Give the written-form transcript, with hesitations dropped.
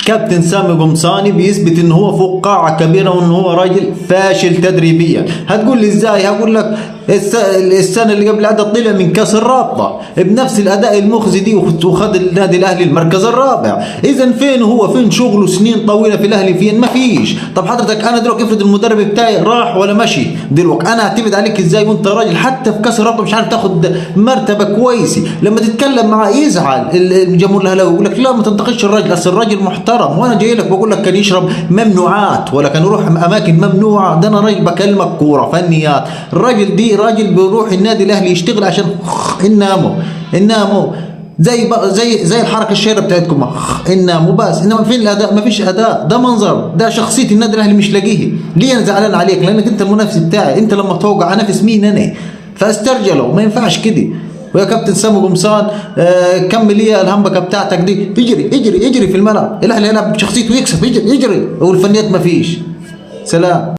كابتن سامي قمصاني بيثبت ان هو فقاعة كبيرة وان هو راجل فاشل تدريبيا. هتقول لي ازاي؟ هقول لك السنة اللي قبل عدد طلع من كاس الرابطة بنفس الاداء المخزي دي وخد النادي الاهلي المركز الرابع. اذا فين هو؟ فين شغله سنين طويلة في الاهلي؟ فين؟ ما فيش. طب حضرتك انا دلوقتي افرض المدرب بتاعي راح ولا مشي، دلوقتي انا اعتمد عليك ازاي وانت راجل حتى في كاس الرابطة مش عارف تاخد مرتبة كويسة؟ لما تتكلم معاه يزعل الجمهور الاهلاوي يقول لك لا ما تنتقدش الراجل، اصل الراجل محترم. وانا جاي لك بقول لك كان يشرب ممنوعات ولا كان يروح اماكن ممنوعة. ده انا راجل بكلمك كورة فنيات. الراجل دي راجل بيروح النادي الاهلي يشتغل عشان النامو زي زي زي الحركة الشهيرة بتاعتكم النامو بس. انما فين الاداء؟ ما فيش اداء. ده منظر، ده شخصية النادي الاهلي مش لاقيه. ليه انا زعلان عليك؟ لانك انت المنافس بتاعي. انت لما توقع انافس مين انا؟ فاسترجلوا، ما ينفعش كده. ويا كابتن سامي قمصان كمل لي الهمبكه بتاعتك دي. اجري اجري اجري في الملعب، الاهلي يلعب بشخصيته ويكسب. اجري اجري، والفنيات ما فيش. سلام.